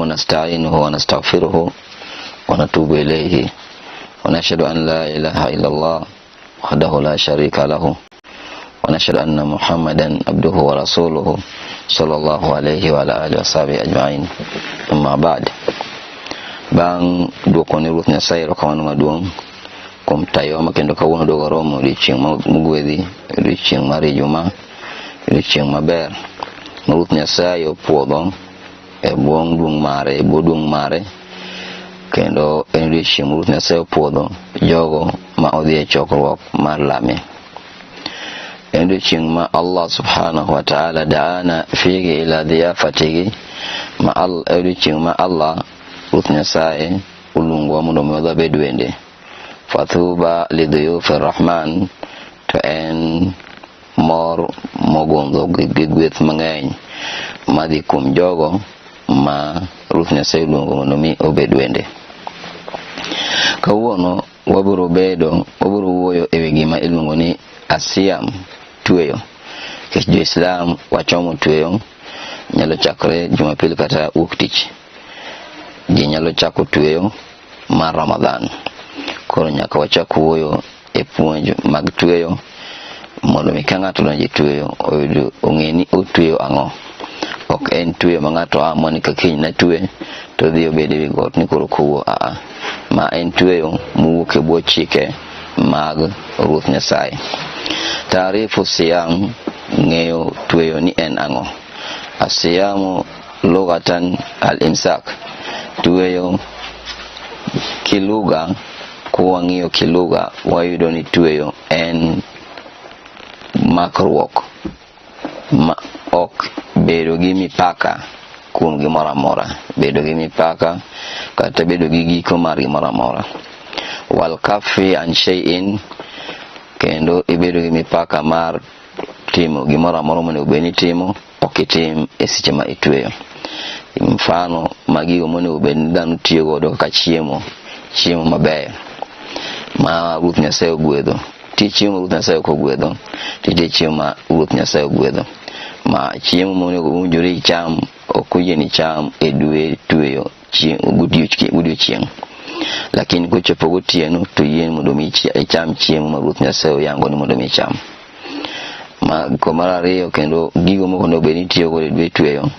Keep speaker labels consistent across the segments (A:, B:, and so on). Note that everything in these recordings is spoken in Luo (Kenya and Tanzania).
A: ونستعينه ونستغفره ونتوب إليه ونشهد أن لا إله إلا الله وحده لا شريك له ونشهد أن محمدا عبده ورسوله صلى الله عليه وعلى آله وصحبه أجمعين أما بعد. Bang' duoko ne Ruoth Nyasaye erokamano maduong' kuom tayowa ma kendo kawuono duogo romo odiochieng' mogwedhi, odiochieng' mar Ijumaa, odiochieng' maber ma Ruoth Nyasaye opuodho e bwo duong' mare, e bwo duong' mare, kendo en odiochieng' ma Ruoth Nyasaye opuodho jogo ma odhi e chokruok mar lame. En odiochieng' ma Allah subhanahu wa ta'ala daana fihi ila dhiyafatihi, ma odiochieng' ma Allah Ruoth Nyasaye oluongowa mondo mi wadhi wabed wende. Fathuba lidhuyufi Rahman, to en mor mogundho gi gweth mang'eny madhi kuom jogo ma Ruoth Nyasaye oluongo mondo mi obed wende. Kawuono wabiro wuoyo e wi gima iluongo ni asiyam, tweyo. Nikech jo-Islam wachomo tweyo nyalo chakre Jumapil kata wuok tich. Ji nyalo chako tweyo mar Ramadhan. Koro nyaka wachak wuoyo e puonj mag tweyo mondo mi ka ng'ato donjo e tweyo ong'e ni otweyo ang'o. Ok en tweyo ma ng'ato amua ni ka kiny natwe to odhi obed ewi got ni koro kowuo. Aa, ma en tweyo mowuok e bwo chike mag Ruoth Nyasaye. Taarifu siyam, ng'eyo tweyo ni en ang'o. Asiyamu lughatan al-imsak, tweyo kilugha, kuwang'iyo kilugha wayudo ni tweyo en makruok ma ok bedo gi mipaka kuom gimoro amora, bedo gi mipaka kata bedo gi giko mar gimoro amora. Wal kafi an shay'in, kendo ibedo gi mipaka mar timo gimoro amora monego bed ni itimo, ok itim e seche ma itweyo. Mfano mag gigo monego bed ni dhano tiyo godo kaka chiemo, chiemo mabeyo ma Ruoth Nyasaye ogwedho. Nitie chiemo ma Ruoth Nyasaye ok ogwedho, nitie chiemo ma Ruoth Nyasaye ogwedho. Ma chiemo monego owinjore icham ok oyieni icham e dwe tweyo godiochieng'. Lakini kochopo gotieno to yien mondo mi icham chiemo ma Ruoth Nyasaye oyango ni mondo mi icham. Mar ariyo, kendo gigo moko onego bed ni itiyo godo e dwe tweyo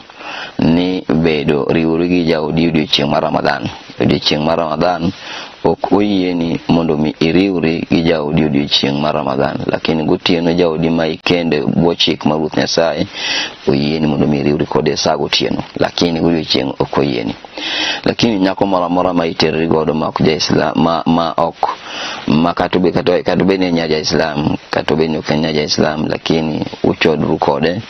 A: ni bedo riwori gi jaodi odiochieng' mar Ramadhan. Odiochieng' mar Ramadhan ok oyieni mondo mi iriwri gi jaodi odiochieng' mar Ramadhan, lakini gotieno jaodi ma ikende bwo chik mar Ruoth Nyasaye oyieni mondo mi iriwri kode sa gotieno, lakini godiochieng' ok oyieni. Lakini nyako moro amora ma iterri godo ma ok ja-Islam, ma ok ma kata obed ni en nya ja-Islam, kata obed ni ok en nya ja-Islam, lakini uchodru kode,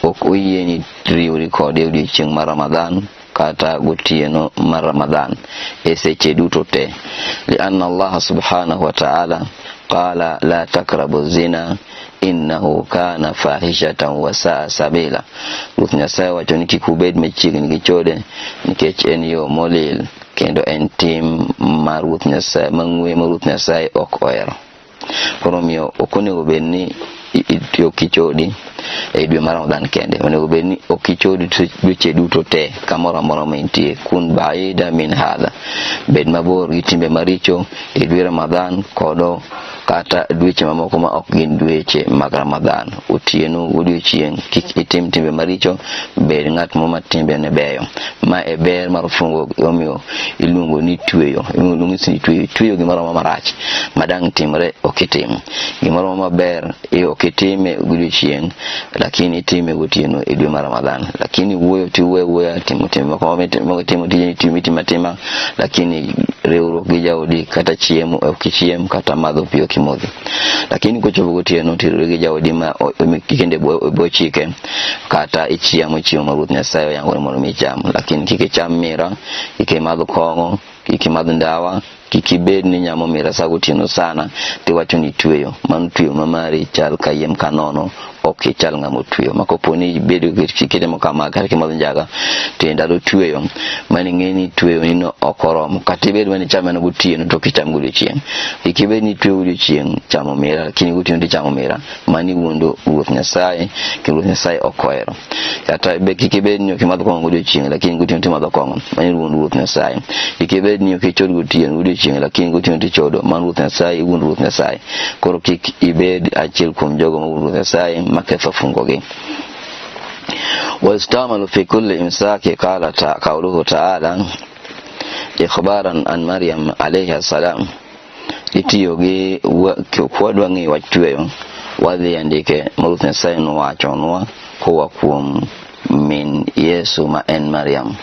A: ok oyieni riwri kode odiochieng' mar Ramadhan kata gotieno mar Ramadhan e seche duto te. Lianna Allah subhanahu wa ta'ala qala la takrabu zina innahu kana fahishatan wa sa'a sabila. Ruoth Nyasaye wacho ni kik ubed machiegni gi chode nikech en yo molil kendo en tim mar Ruoth Nyasaye mang'we ma Ruoth Nyasaye ok ohero. Koro omiyo ok onego bed ni ok ichodi e dwe mar Ramadhan kende, onego bed ni ok ichodi dweche duto te kamoro amora ma intie. Kun baida min hadha, bed mabor gi timbe maricho e dwe Ramadhan kodo kata dweche mamoko ma ok gin dweche mag Ramadhan. Otieno godiochieng' kik itim timbe maricho, bed ng'at mo ma timbene beyo. Ma e ber mar fungo, omiyo iluongo ni tweyo. Iluongo ni tweyo, tweyo gimoro marach ma dang' timre ok itim. Gimoro maber ok itime godiochieng', lakini itime gotieno e dwe mar Ramadhan. Lakini wuoyo tiwuoyo wuoya, timo timbe moko timo tijeni itimo atima, lakini riwruok gi jaodi kata chiemo ok ichiem, kata madho pi ok imodhi. Lakini kochopo gotieno tiriwri gi jaodi ma kende bwo chike, kata ichiemo chiemo ma Ruoth Nyasaye oyango ni mondo mi icham. Lakini kik icham mira, kik imadh kong'o, kik imadh ndawa, Kik ibed ni nyamo mira sa gotieno sana tiwacho ni tweyo. Mano tweyo ma mari chal kayiem kanono, ok ichal ng'ama otweyo. Ma kopo ni ibedo kitimo kama kata kimadho njaga to e ndalo tweyo, mano ing'e ni tweyo ni no ok oromo. Kata ibed mana ichame mana gotieno to ok icham godiochieng'. Kik ibed ni itweyo godiochieng' chamo mira, lakini gotieno to ichamo mira. Mano iwuondo Ruoth Nyasaye, kendo Ruoth Nyasaye ok ohero. Kata be kik ibed ni ok imadh kong'o godiochieng' lakini gotieno to imadho kong'o. Mano iwuondo Ruoth Nyasaye. Kik ibed ni ok ichod gotieno godiochieng' lakini gotieno to ichodo. Mano Ruoth Nyasaye iwuondo Ruoth Nyasaye. Koro kik ibed achiel kuom jogo ma wuondo Ruoth Nyasaye maketho fungogi. Wastamalu fi kulli imsaki qala ta qawluhu ta'ala ikhbaran an Maryam alayha salam. Itiyo gi kwadwa ng'eyo wach tweyo, wadhi andike ma Ruoth Nyasaye nowachonwa koa kuom min Yesu ma en Mariam.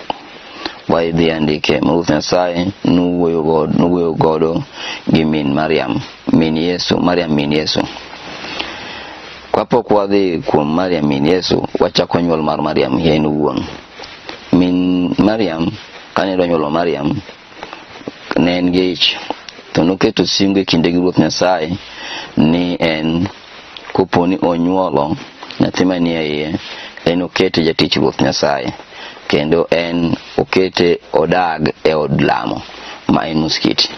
A: Wadhi andike ma Ruoth Nyasaye nowuoyo godo gi min Mariam, min Yesu, Mariam min Yesu. Kapok wadhi kuom Mariam min Yesu, wachako nyuol mar Mariam en owuon. Min Mariam, kane idwa nyuolo Mariam, ne en gi ich, to noketo singo e kinde gi Ruoth Nyasaye ni en kopo ni onyuolo nyathi manie iye, en okete jatich Ruoth Nyasaye, kendo en okete odag e od lamo ma en muskiti.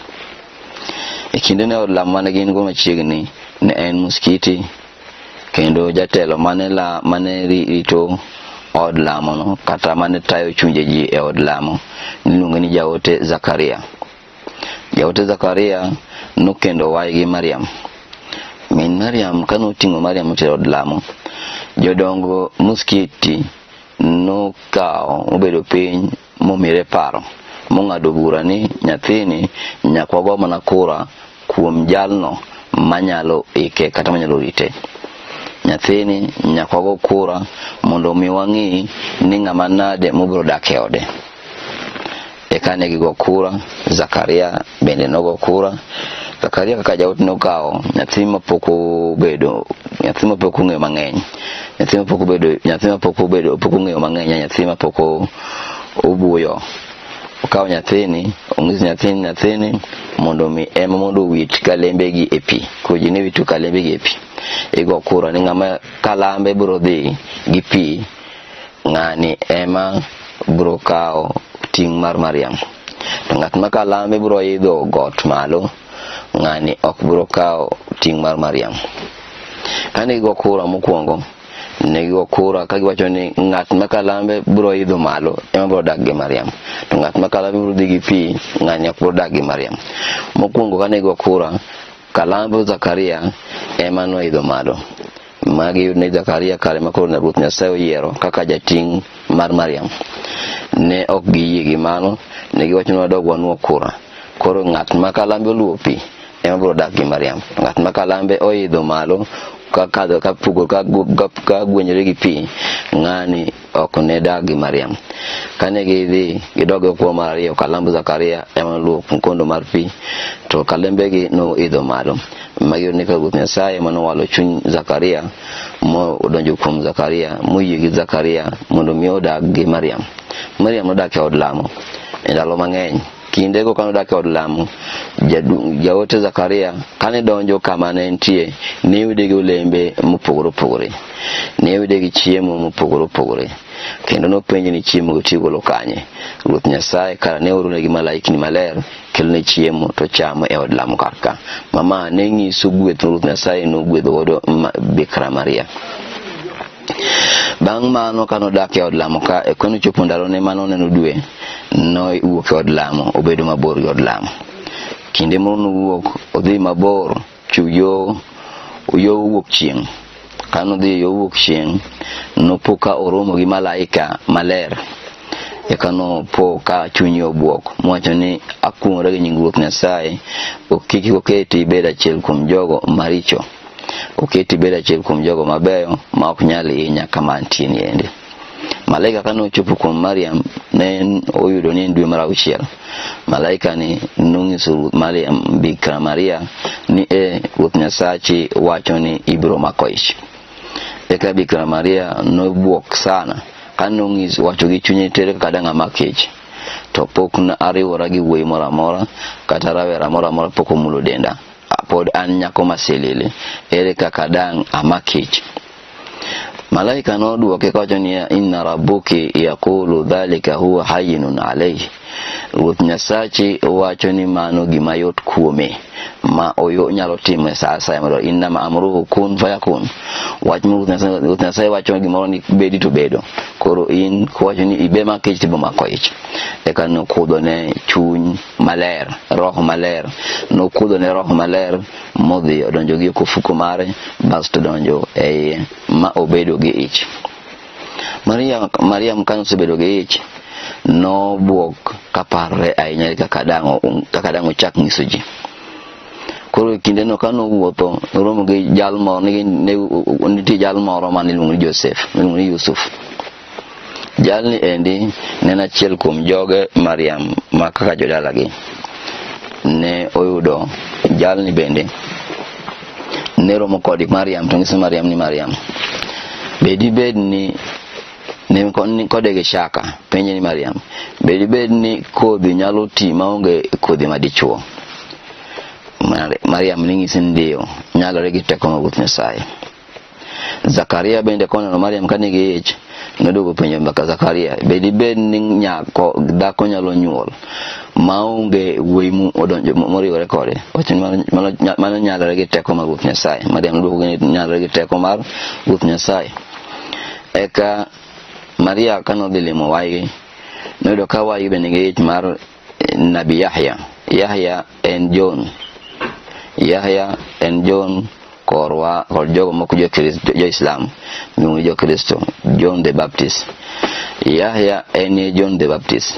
A: E kinde ne od lamo mane gin go machiegni ne en muskiti, kendo jatelo mane la mane rito od lamono kata mane tayo chunje ji e od lamo niluonge ni jaote Zakaria. Jaote Zakaria nokendo waygi Mariam. Min Mariam kane oting'o Mariam otero od lamo, jodongo muskiti nokawo mobedo piny momire paro mong'ado bura ni nyathini nyaka wago mana kura kuom jalno manyalo ike kata manyalo rite. Nyathini nyaka wago kura mondo omi wang'i ni ng'ama nade mobiro dak e ode. Eka ne gigo kura, Zakaria bende nogo kura. Zakaria kaka jaot nokawo nyathi mapok obedo, nyathi mapok ong'eyo mang'eny, nyathi mapok obedo, nyathi mapok obedo, pok ong'eyo mang'eny, nyathi mapok obuyo. Okawo nyathini, ong'is nyathini nyathini mondo mi ema mondo owit kalembegi e pi. Koro ji ne wito kalembegi e pi. Igo kura ni ng'ama kalambe biro dhi gi pi, ng'ani ema biro kawo ting' mar Mariam. To ng'at ma kalambe biro idho got malo, ng'ani ok biro kawo ting' mar Mariam. Kane gigo kura mokwongo, ne gigo kura ka giwacho ni ng'at ma kalambe biro idho malo ema biro dak gi Mariam. To ng'at ma kalambe biro dhi gi pi, ng'ani ok biro dak gi Mariam. Mokwongo kane gigo kura, kalambe Zakaria ema noidho malo. Magi ne Zakaria kare ma koro Ruoth Nyasaye oyiero kaka jating' mar Mariam. Ne ok giyie gi mano, ne giwacho ni wadog wanuo kura. Koro ng'at ma kalambe oluwo pi ema biro dak gi Mariam. Ng'at ma kalambe oidho malo ka kadho ka pugo ka ka gwenyore gi pi, ng'ani ok ne dag gi Mariam. Kane gidhi gidog e kura mar ariyo, kalamb Zakaria ema noluwo mkondo mar pi, to kalembegi noidho malo. Magi ne ka Ruoth Nyasaye ema nowalo chuny Zakaria mo odonjo kuom Zakaria moyie gi Zakaria mondo mi odag gi Mariam. Mariam nodak e od lamo e ndalo mang'eny. Kindego kane odak e od lamo, jaote Zakaria kane donjo kama ne entie, ne yude gi olembe mopogore opogore. Ne yude gi chiemo mopogore opogore. Kendo nopenje ni chiemo go tigolo kanye. Ruoth Nyasaye kara ne oronegi malaikni maler kelone chiemo to chamo e od lamo kar ka. Mama ne nyiso gweth ma Ruoth Nyasaye nogwedho godo Bikra Maria. Bang' mano kane odak e od lamo ka, e kane ochopo ndalone mane oneno dwe, nowuok e od lamo, obedo mabor gi od lamo. Kinde moro nowuok odhi mabor yo yo wuok chieng'. Kane odhi yo wuok chieng', nopo ka oromo gi malaika maler. Eka nopo ka chunye obwok, mowacho ni akuong'ora gi nying Ruoth Nyasaye, kik oketi ibed achiel kuom jogo maricho. Oketi ibed achiel kuom jogo mabeyo ma ok nyal hinya kama antie ni endi. Malaika kane ochopo kuom Mariam, ne oyudo ni en dwe mar auchiel. Malaika ni nonyiso Mariam, Bikra Maria ni e Ruoth Nyasachi wacho ni ibiro mako ich. Eka Bikra Maria nobwok sana kane onyiso wacho gi chunye tere kaka dang' amak ich. To pok na ariwora gi wuoyi moro amora, kata rawera moro amora pok omulo denda. Pod an nyako ma silili. Ere kaka dang' amak ich? Malaika nodwoke kowacho niya, inna rabbuki yaqulu dhalika huwa hayyinun alayhi. Ruoth Nyasachi wacho ni mano gima yot kuome ma oyo nyalo timo e sa asaya modwaro. Innama amruhu kun fayakun. Wach ma Ruoth Nyasaye wacho gimoro ni bedi to bedo. Koro in kowacho ni ibe mak ich to mako ich. Eka nokudho ne chuny maler, roho maler. Nokudho ne roho maler modhi odonjo gi ofuko mare basto donjo e iye ma obedo gi ich. Mariam kane osebedo gi ich nobuok kaparore ahinya kaka dang' ochak nyiso ji. Koro e kindeno kane owuotho noromo gi jal moro, nitie jal moro mane iluongo ni Joseph, miluongo ni Yusuf. Jalni endi ne en achiel kuom joge Mariam ma kaka jodalagi. Ne oyudo jalni bende ne romo kod Mariam to nyiso Mariam ni Mariam, be dibed ni ne kode gi shaka, penje ni Mariam, be dibed ni kodhi nyalo ti maonge kodhi madichuo? Mariam ne nyise ni ndiyo, nyalore gi teko mar Ruoth Nyasaye. Zakaria bende koneno Mariam ka nigi ich, noduogo penjo mbaka Zakaria, be dibed ni nyako dhako nyalo nyuol maonge wuoyi odonjo moriwore kode? Wacho ni mano nyalore gi teko mar Ruoth Nyasaye. Mariam noduoko ni nyalore gi teko mar Ruoth Nyasaye. Eka Maria kane odhi limo waygi, noyudo ka waygi be nigi ich mar Nabi Yahya. Yahya en John. Yahya en John korwa kod jogo moko jo-Islam miluongo ni jo-Kristo, John the Baptist. Yahya en John the Baptist.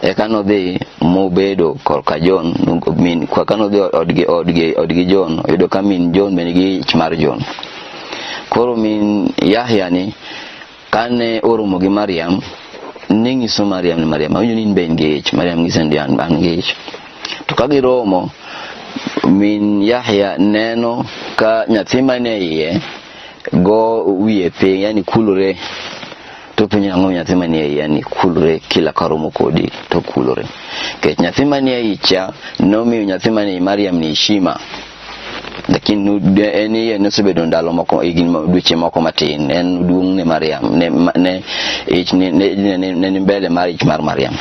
A: Eka nodhi mobedo korka John, min kaka nodhi odgi John, oyudo ka min John be nigi ich mar John. Koro min Yahya ni kane oromo gi Mariam, ne nyiso Mariam ni Mariam, awinjo ni in be in gi ich. Mariam nyise ni an gi ich. To ka giromo, min Yahya neno ka nyathi manie iye go wiye piny, yani kulore. To penjo ang'o nyathi manie iye ni kulore kila karomo kodi to kulore. Nikech nyathi manie ich cha nomiyo nyathi manie Mariam ni heshima. Lakini en iye nosebedo ndalo moko, higni dweche moko matin. En duong' ne Mariam, ne ich ne ni mbele mar ich mar Mariam.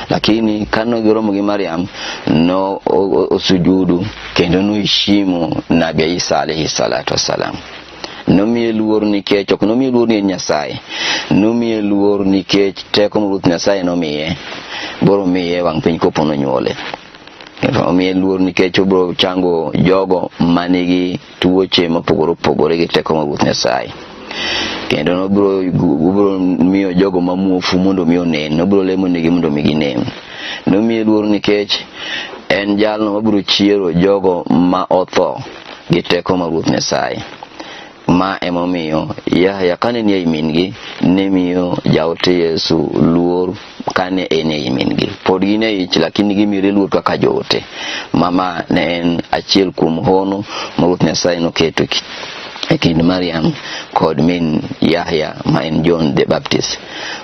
A: Lakini kane giromo gi Mariam, no osujudu kendo noheshimu Nabii Isa alayhi salatu wassalam. Nomiye luor nikech ok nomiye luor ni en Nyasaye. Nomiye luor nikech teko mar Ruoth Nyasaye nomiye. Boro miye wang' piny kopo nonyuole. Omiye luor nikech obiro chango jogo manigi tuoche mopogore opogore gi teko mar Ruoth Nyasaye. Kendo obiro miyo jogo ma muofu mondo mi onen, obiro lemo negi mondo mi ginen. Nomiye luor nikech en jalno mabiro chiero jogo ma otho gi teko mar Ruoth Nyasaye. Ma emomiyo Yahya kane nie min-gi ne miyo jaote Yesu luor kane en ei min-gi. Pod gin e ich lakini gimire luor kaka joote. Mama ne en achiel kuom hono ma Ruoth Nyasaye noketo e kind Mariam kod min Yahya ma en John the Baptist.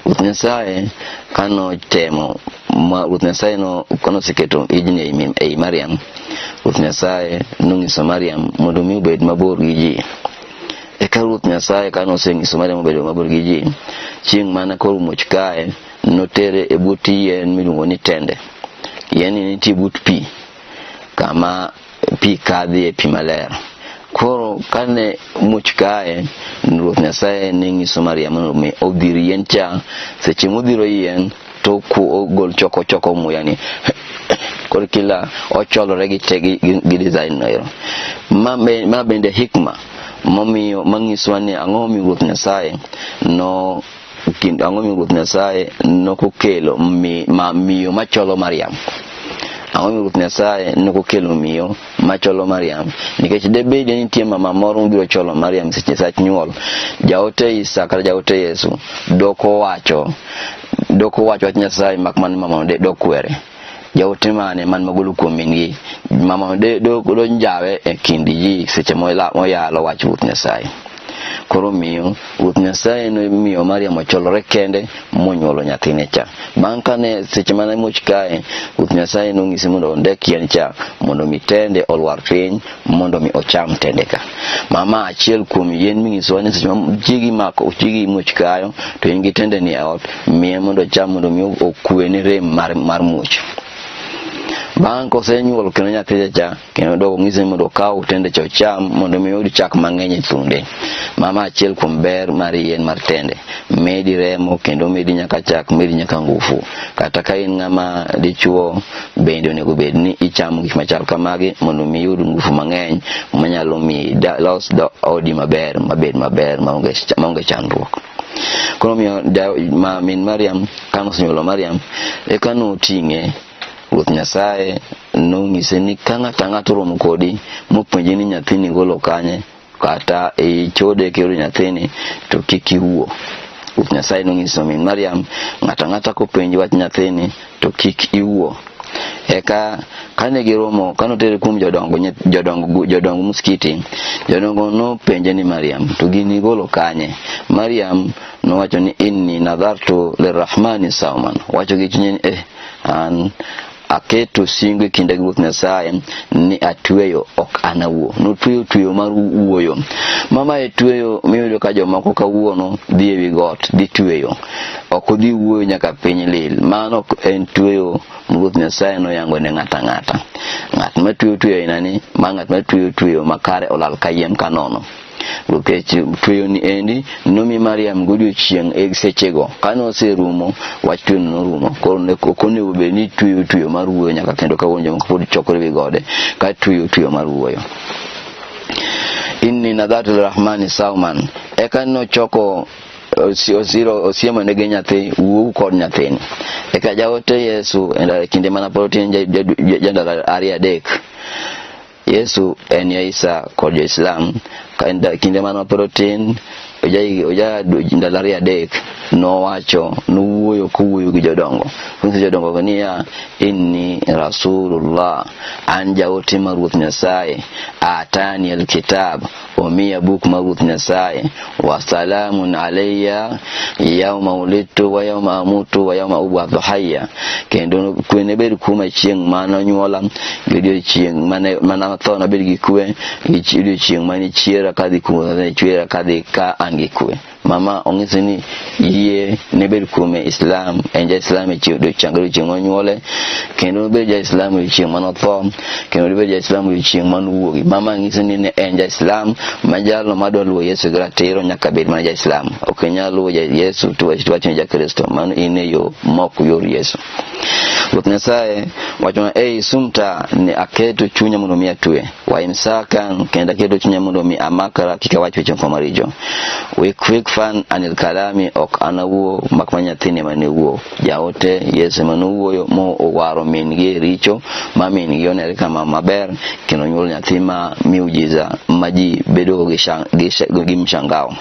A: Ruoth Nyasaye kanotemo ma Ruoth Nyasaye no kanoseketo ijni ei Mariam, Ruoth Nyasaye nonyiso Mariam mondo mi obed mabor gi ji. Eka Ruoth Nyasaye kanosenyiso Mariam obedo mabor gi ji, chieng' mana koro muoch kae, notere e but yien miluongo ni tende. Yien ni nitie but pi, kama pi kadhie, pi maler. Koro kane muoch kae, Ruoth Nyasaye ne nyiso Mariam mondo mi odhir yien cha. Seche modhiro yien, to ogol choko choko muya ni. Koro kila ocholore gi te gi design no ero. Ma bende hikma momiyo manyisowa ni ang'o momiyo Ruoth Nyasaye no kind ang'o momiyo Ruoth Nyasaye nokokelo miyo macholo Mariam. Ang'o momiyo Ruoth Nyasaye nokokelo miyo macholo Mariam? Nikech debed ni nitie mama moro mobiro cholo Mariam seche sach nyuol, jaote Isa kata jaote Yesu doko wacho wach Nyasaye mak mana mama dokwere. Jaote mane man magolo kuom min-gi, mama do njawe e kind ji seche moyalo wach Ruoth Nyasaye. Koro miyo Ruoth Nyasaye nomiyo Mariam ocholore kende monyuolo nyathine cha. Bang' kane seche mane muoch kae, Ruoth Nyasaye nonyise mondo ondek yien cha mondo mi tende olwar piny mondo mi ocham tende ka. Mama achiel kuom yien minyisowa ni seche ma chiegi mako chiegi muoch kayo to in gi tende ni e ot, miye mondo ocham mondo mi okwe ne rem mar muoch. Bang' kosenyuol kendo nyathine cha kendo dok onyise mondo okaw tende cha ocham mondo mi oyud chak mang'eny e thunde. Mama achiel kuom ber mar yien mar tende, medi remo kendo medi nyaka chak, medi nyaka ngufu. Kata ka in ng'ama dichuo bende onego bed ni ichamo gik machal kamagi mondo mi iyud ngufu mang'eny manyalo miyi los odi maber mabed maber maonge chandruok. Koro omiyo min Mariam kane osenyuolo Mariam eka noting'e Ruoth Nyasaye nonyise ni ka ng'ato ang'ata oromo kodi mopenji ni nyathini igolo kanye kata ichode kiyudo nyathini to kik iwuo. Ruoth Nyasaye nonyiso min Mariam ng'ato ang'ata kopenji wach nyathini to kik iwuo. Eka kane giromo, kane otere kuom jodongo, jodongo, jodong muskiti, jodongo nopenje ni Mariam, to gini igolo kanye? Mariam nowacho ni inni nadhartu lirrahmani sauman. Wacho gi chunye ni eh, an aketo singo e kinda gi Ruoth Nyasaye ni atweyo ok anawuo. Notweyo tweyo mar wuoyo. Mama e tweyo miyudo ka jomoko kawuono dhi ewi got dhi tweyo. Ok odhi wuoyo nyaka piny lil. Mano ok en tweyo Ruoth Nyasaye noyango ne ng'ato ang'ata. Ng'at ma tweyo tweyo aina ni, ma ng'at ma tweyo tweyo makare olal kayiem ka nono. Nikech tweyo ni endi nomi Mariam godiochieng' e sechego. Kane oserumo, wach tweyo norumo. Koro ne ok onego bed ni tweyo tweyo mar wuoyo nyaka kendo kawuono jomoko pod chokore wi gode ka tweyo tweyo mar wuoyo. Inni nadhartu lirrahmani sauman. Eka nochoko osiro osiemo negi nyathi wuow kod nyathini. Eka jaote Yesu e kinde mana pod otin jandalo ariyo adek. Yesu en ya Isa kod jo-Islam kinde mane pod otin oja ndalo ariyo adek nowacho nowuoyo kowuoyo gi jodongo konyiso jodongo niya inni rasulullah an jaote mar Ruoth Nyasaye atani alkitab omiya buk mar Ruoth Nyasaye wa salamun alayya yauma wulidtu wa yauma amutu wa yauma ub'athu hayya kendo kwe ne bed kuoma chieng' mane onyuola gi odiechieng' mane atho nabed gi kwe gi odiechieng' mane chiera kadhi kuma chiera kadhi ka an gi kwe. Mama ong'isi ni yie ne bed kuome Islam en ja Islam e odiechieng' odiechieng' monyuole kendo nobed ja Islam odiechieng' mane otho kendo nobed ja Islam odiechieng' mane owuogi. Mama ng'isi ni ne en ja Islam ma jalno madwa luwo Yesu gi ratiro nyaka bed mana ja Islam. Ok inyal luwo Yesu to wacho ni ja Kristo, mano in e yo mok yor Yesu. Ruoth Nyasaye wacho ei sumta ni aketo chunya mondo mi atwe wa imsakan kendo aketo chunya mondo mi amakra kik awach weche moko maricho wikfan anil kalami ok anawuo mak mana nyathini mane wuo jaote Yesu ema nowuoyo mo owaro min gi e richo ma min gi onere kama maber kendo nyuol nyathi ma miujiza ma ji bedo gi mshangao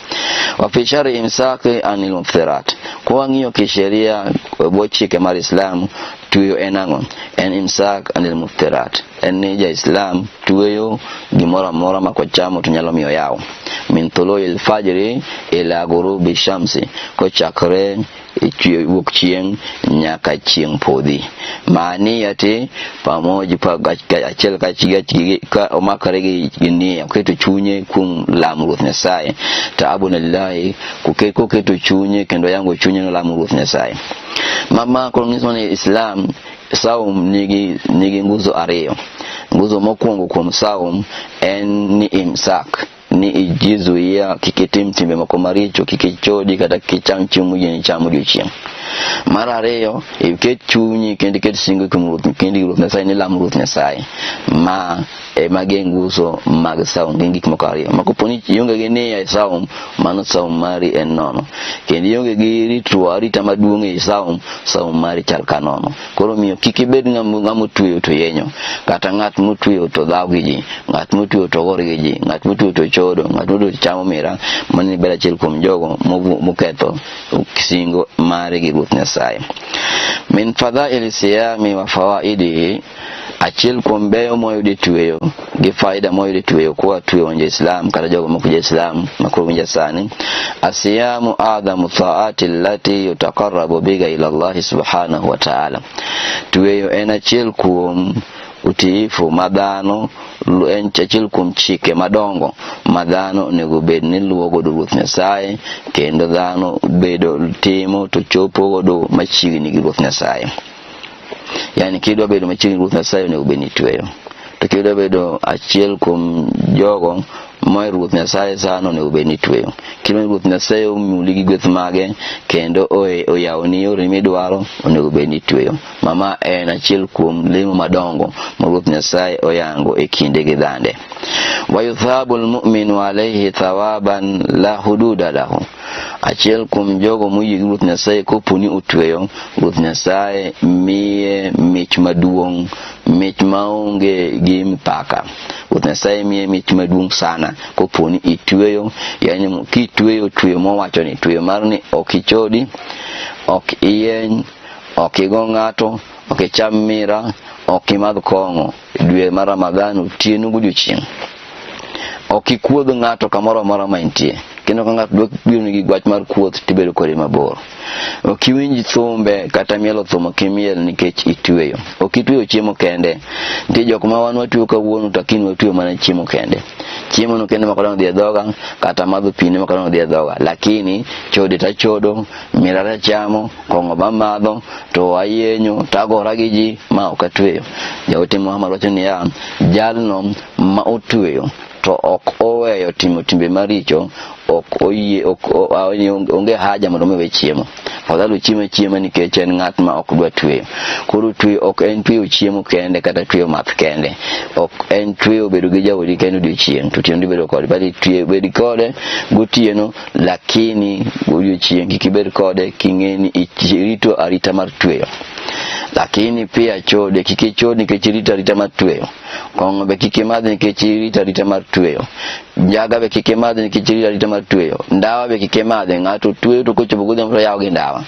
A: wa fi shari imsaki anil muftirat kwa wang'iyo kisheria bwo chike mar Islam tweyo en ang'o en imsak anil muftirat en ni ja Islam tweyo gimoro amora ma kochamo to nyalo miyo yaw min thului alfajri ila ghurubi shamsi kochakre wuok chieng' nyaka chieng' podhi maaniyati pamoja achiel ka omakore gi nia oketo chunye kuom lamo Ruoth Nyasaye taabuna lillahi koketo chunye kendo yango chunye no lamo Ruoth Nyasaye mama koro nyiso ni Islam saum nigi nguzo ariyo. Nguzo mokwongo kuom saum en ni imsak ni ijizuia kik itim timbe moko maricho, kik ichodi kata kik icham chiemo moyieni chamo odiechieng'. Mar ariyo, iket chunyi kendo iket singo kuom Ruoth kendi Ruoth Nyasaye ni lamo Ruoth Nyasaye. Ma ema gin nguzo mag saum, gin gik moko ariyo. Ma kopo ni ionge gi nia e saum, mano saum mari en nono. Kendo ionge gi ritruok, arita maduong' e saum, saum mari chal ka nono. Koro omiyo kik ibed ng'ama otweyo to yenyo, kata ng'at motweyo to dhaw gi ji, ng'at motweyo to gore gi ji, ng'at motweyo to chodo, ng'at motweyo to chamo mira, mano ibed achiel kuom jogo moketho singo mare gi Ruoth Nyasaye. Min fadhaili siyami wa fawaidihi. Achiel kuom beyo mwayudo e tweyo gi faida mwayudo e tweyo kwa tweyo winjo Islam kata jogo mok jo Islam makoro winja sani, asiyamu adhamu taati allati yutaqarrabu biha ila Allahi subhanahu wa ta'ala. Tweyo en achiel kuom utiifu ma dhano en achiel kuom chike madongo ma dhano onego bed ni luwo godo Ruoth Nyasaye kendo dhano bedo timo to chopo godo machiegni gi Ruoth Nyasaye. Yani kidwa bedo machiegni gi Ruoth Nyasaye onego bed ni itweyo. To kidwa bedo achiel kuom jogo mohero Ruoth Nyasaye sana onego bed ni itweyo. Kidwa ni Ruoth Nyasaye omuli gi gweth mage kendo oyawni yore midwaro onego bed ni itweyo. Mama en achiel kuom lemo madongo ma Ruoth Nyasaye oyango e kinde gi dhande. Wayuthabu almu'minu alayhi thawaban la hududa lahu. Achiel kuom jogo moyie gi Ruoth Nyasaye kopo ni otweyo, Ruoth Nyasaye miye mich maduong', mich maonge gi mpaka. Ruoth Nyasaye miye mich maduong' sana kopo ni itweyo, yani kitweyo tweyo mowacho ni tweyo mar ni ok ichodi, ok iyeny, ok igo ng'ato, ok icham mira, ok imadh kong'o dwe mar Ramadhan otieno godiochieng'. Ok ikuodh ng'ato kamoro amora ma entie. Kendo ka ng'ato dwa biro nigi gwach mar kuoth tibedo kode mabor. Ok iwinj thumbe kata mielo thum ok imiel nikech itweyo. Ok itweyo chiemo kende. Nitie jok ma wan watweyo kawuono to kiny watweyo mana chiemo kende. Chiemo no kende mak odhi e dhoga kata madho pi ne mak odhi e dhoga. Lakini chode tachodo, mira tachamo, kong'o bamadho, to ayenyo, tagora gi ji ma ok atweyo. Jaote Muhammad wacho niya, jalno ma otweyo to ok oweyo timo timbe maricho, ok oyie, ok onge haja mondo mi owe chiemo. Afadhali ochiemo achiema nikech en ng'at ma ok dwa tweyo. Koro tweyo ok en tweyo chiemo kende kata tweyo math kende. Ok en tweyo bedo gi jaodi kende odiochieng' to otieno ibedo kode. But tweyo bed kode gotieno lakini godiochieng' kik ibed kode king'e ni irito arita mar tweyo. Lakini pia chode kik ichod nikech irito arita mar tweyo. Kong'o be kik imadh nikech irito arita mar tweyo. Njaga be kik imadh nikech irito arita mar tweyo. Ndawa be kik imadhi. Ng'ato tweyo to kochopo godhiambo to yawo gi ndawa.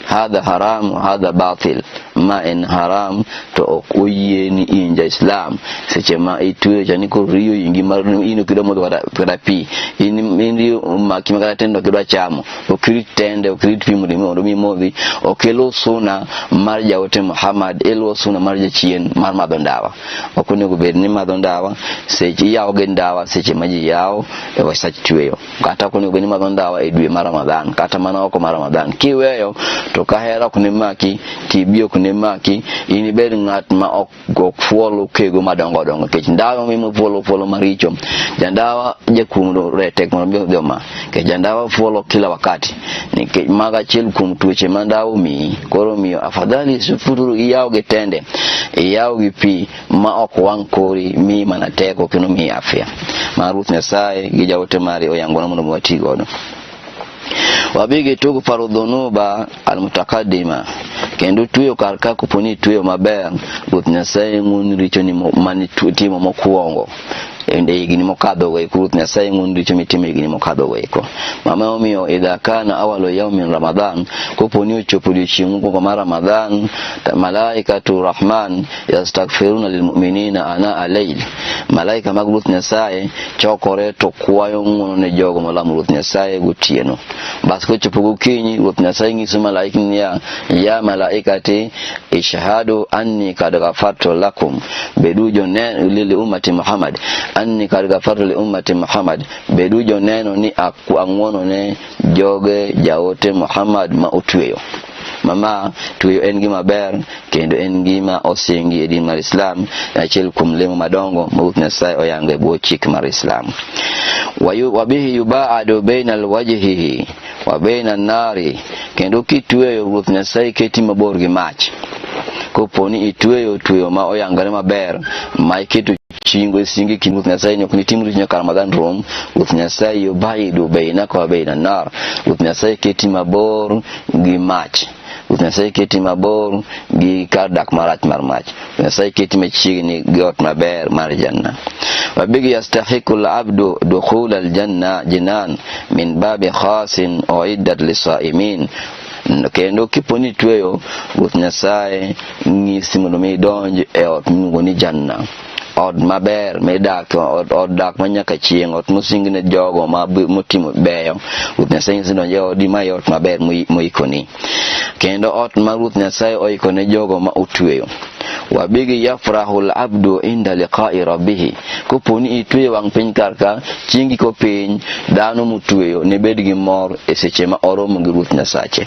A: Hadha haram hadha batil. Ma en haram to ok oyie ni in ja Islam seche ma itweyo cha ni koro riyo ingi mar in ok idwa modho kata pi. In riyo omaki ma kata tende ok idwa chamo. Ok irit tende, ok irit pi mondo mi imodhi. Ok iluw suna mar jaote Muhammad, iluwo suna mar jachien mar madho ndawa. Ok onego bed ni madho ndawa seche iyawo gi ndawa seche ma ji yawo e wach tweyo. Kata ok onego bed ni madho ndawa e dwe mar Ramadhan, kata mana oko mar Ramadhan. Kiweyo to ka hera ok ne maki, TB ok ne maki, in ibed ng'at ma ok fuolo kego madongo dongo nikech ndawa mimo fuolo fuolo maricho. Jandawa jakuom retek mondo mi odhi oma. Nikech jandawa fuolo kila wakati. Nikech mago achiel kuom tuoche ma ndawa omiyi. Koro omiyo afadhali sufuru iyaw gi tende, iyaw gi pi ma ok wang' kori, miyi mana teko kendo miyi afya. Ma Ruoth Nyasaye gi jaote mare oyangona mondo mi wati godo. Wabigi tughfaru dhunuba almutaqaddima, kendo tweyo kar ka kopo ni tweyo maber, Ruoth Nyasaye ng'uon richo ni mane timo mokwongo e higni mokadho go eko. Ruoth Nyasaye ng'uon richo mitimo e higni mokadho go eko. Mama omiyo idha kana awalu yawmin Ramadhan, kopo ni ochopo odiochieng' mokwongo mar Ramadhan, malaikatu Rahman yastaghfiruna lilmu'minina ana alayl, malaika mag Ruoth Nyasaye chokore to kwayo ng'uono ne jogo malamo Ruoth Nyasaye gotieno. Bas kochopo gokinyi, Ruoth Nyasaye nyiso malaika niya, ya malaikati ishhadu anni kad ghafartu lakum, bedu joneno li ummati Muhammad, anni kad ghafartu li ummati Muhammad, bedu joneno ni ang'uono ne joge jaote Muhammad ma otweyo. Mama tweyo en gima ber kendo en gima osingi e din mar Islam, achiel kuom lemo madongo ma Ruoth Nyasaye oyango e bwo chik mar Islam. Wabihi yubaadu baina alwajhihi wa baina an-nari, kendo kitweyo Ruoth Nyasaye keti mabor gi mach. Kopo ni itweyo tweyo ma oyangore maber ma iketo chingo e singi kind Ruoth Nyasaye ni ok nitim richo nyaka Ramadhan rum, Ruoth Nyasaye yubaidu bainaka wa baina an-nar, Ruoth Nyasaye keti mabor gi mach. Ruoth Nyasaye keti mabor gi kar dak marach mar mach. Ruoth Nyasaye keti machiegni gi ot maber mar Janna. Wabigi yastahiku al-abdu dukhul al-janna jinan min babi khasin uiddat lisaimin. Kendo kipo ni tweyo, Ruoth Nyasaye nyisi mondo mi idonj e ot miluongo ni Janna. Ot maber midak, ot dak ma nyaka chieng', ot mosing ne jogo ma motimo beyo. Ruoth Nyasaye nyisi donj e odi ma e ot maber moikoni. Kendo ot ma Ruoth Nyasaye oiko ne jogo ma otweyo. Wabigi yafrahu al-abdu inda liqa'i rabbihi. Kopo ni itweyo wang' piny kar ka, chieng' giko piny, dhano motweyo ne bed gi mor e seche ma oromo gi Ruoth Nyasache.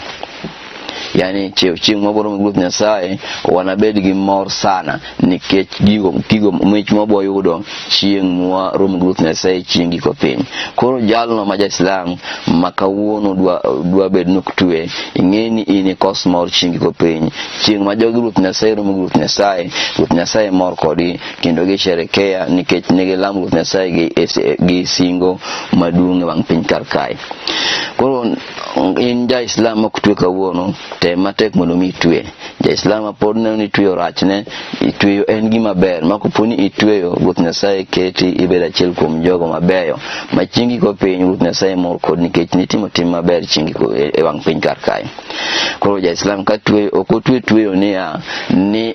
A: Yani chieng' ma waromo gi Ruoth Nyasaye, wanabed gi mor sana nikech gigo gigo mich ma wabiro yudo chieng' mwaromo gi Ruoth Nyasaye chieng' giko piny. Koro jalno ma ja-Islam ma kawuono dwa dwa bed ni ok twe, ing'e ni in ikos mor chieng' giko piny. Chieng' ma jogi Ruoth Nyasaye romo gi Ruoth Nyasaye, Ruoth Nyasaye mor kodgi kendo gisherekea nikech ne gilamo Ruoth Nyasaye gi singo maduong' e wang' piny kar kae. Koro in ja-Islam mok twe kawuono, tem matek mondo mi itwe. Ja-Islam ma pod neno ni tweyo rachne, tweyo en gima ber. Ma kopo ni itweyo, Ruoth Nyasaye keti ibed achiel kuom jogo mabeyo ma chieng' giko piny Ruoth Nyasaye mor kod nikech nitimo tim maber chieng' giko e wang' piny kar kae. Koro ja-Islam ka tweyo, ok otwe tweyo niya ni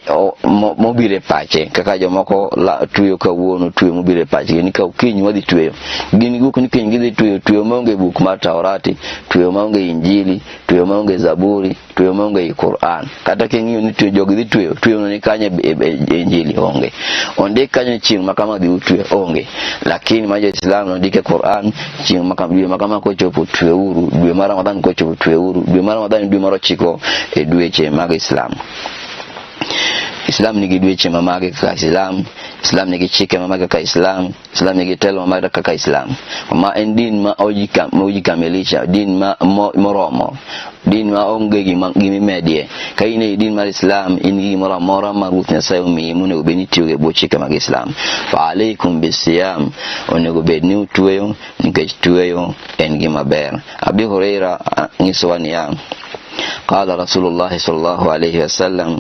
A: mobiro e pache kaka jomoko tweyo kawuono tweyo mobiro e pachgi ni ka kiny wadhi tweyo. Gin giwuok ni kiny gidhi tweyo tweyo maonge e buk mar Taurati, tweyo maonge Injili, tweyo maonge Zaburi, tweyo maonge ei Quran. Kata king'iyo ni tweyo jogi dhi tweyo, tweyo no ni kanye e Injili onge. Ondik kanyo ni chieng' ma kama dhi utwe onge. Lakini ma jo-Islam nondik e Quran chieng' ma kama dwe ma kama kochopo tweuru, dwe mar Ramadhan kochopo tweuru, dwe mar Ramadhan en dwe mar ochiko e dweche mag Islam. Islam nigi dweche ma mage kaka Islam, Islam nigi chike ma mage kaka Islam, Islam nigi telo ma mage kaka Islam. Ma en din ma ojikamilisha, din ma moromo, din ma onge gima imedie. Ka in e din mar Islam, in gi gimoro amora ma Ruoth Nyasaye omiyi monego bed ni itiyogo e bwo chike mag Islam. Fa alaykum bisiyam, onego bed ni utweyo nikech tweyo en gima ber. Abi Huraira nyisowa niya, qala Rasulullah sallallahu alayhi wasallam,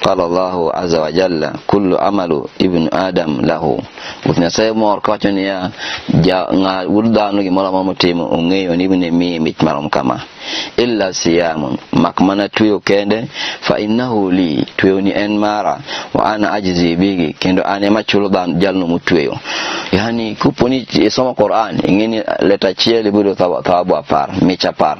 A: qala Allahu azza wa jalla, kullu amalu ibnu Adam lahu. Ruoth Nyasaye mor kawacho niya, ja ng'a wuod dhano gimoro amora motimo ong'eyo ni ibne miye mich marom kama. Illa siyamun, mak mana tweyo kende, fa innahu li, tweyo ni en mara, wa ana ajzi bihi, kendo an ema achulo jalno motweyo. Yani kopo ni isomo Quran, ing'e ni leta achiel ibiro thawabu 10, mich 10.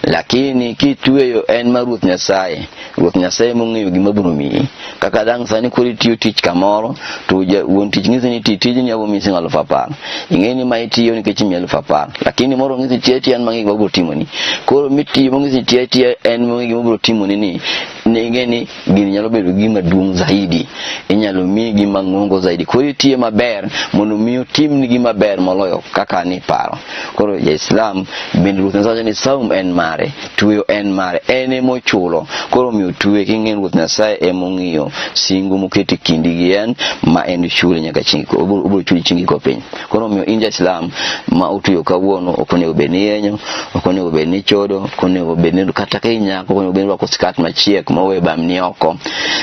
A: Lakini kitweyo en mar Ruoth Nyasaye, Ruoth Nyasaye mong'eyo gima biro miyi. Kaka dang' sani koro itiyo tich kamoro, to wuon tich nyisi ni ti tijni abo miyi siling 10,000. Ing'e ni ma itiyo nikech imiyi 10,000. Lakini moro ng'isi tiyo atiya en mang'e gima biro timoni. Koro mitiyo mong'isi tiyo atiya en mong'e gima biro timoni ni, ing'e ni gini nyalo bedo gima duong' zaidi. Inyalo miyi gima ng'ongo zaidi. Koro itiyo maber mondo mi otimni gima ber moloyo kaka niparo. Koro ja-Islam bende Ruoth Nyasaye wacho ni saum en mare, tweyo en mare, en emochulo. Koro omiyo twe king'e Ruoth Nyasaye emong'iyo singo moketo e kindi gi en ma en chule nyaka chieng' obiro chuli chieng' giko piny. Koro omiyo in ja-Islam ma otweyo kawuono ok onego bed ni iyenyo, ok onego bed ni ichodo, ok onego bed ni kata ka in nyako ok onego bed ni irwako skat machiek mowe bamni oko.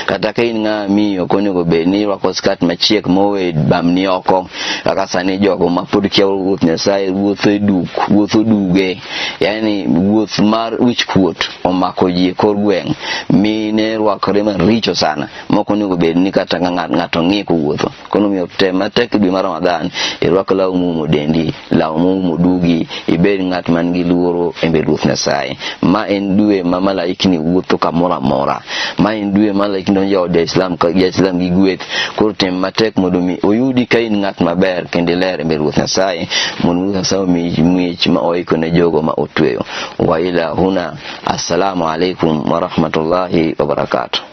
A: Kata ka in ng'ama miyo ok onego bed ni irwako skat machiek mowe bamni oko. Kaka sani jogo ma pod kia Ruoth Nyasaye wuotho e duk, wuotho duge, yani wuoth mar wichkuot omako ji e kor gweng'. Mine rwakore maricho sana, mok onego bed ni kata ng'ato ng'i kowuotho. Koro omiyo tem matek dwe mar Ramadhan, irwak law moumo dendi, law moumo dugi, ibed ng'at man gi luoro e mbele Ruoth Nyasaye. Ma en dwe ma malaikni wuotho kamoro amora. Ma en dwe ma malaikni donjo e od ja-Islam ka ja-Islam gi gweth. Koro tem matek mondo mi oyudi ka in ng'at maber kendo iler e mbele Ruoth Nyasaye, mondo Ruoth Nyasaye omiyi mich ma oiko ne jogo ma otweyo. Wa ila huna, assalamu alaikum wa rahmatullahi wa barakatuh.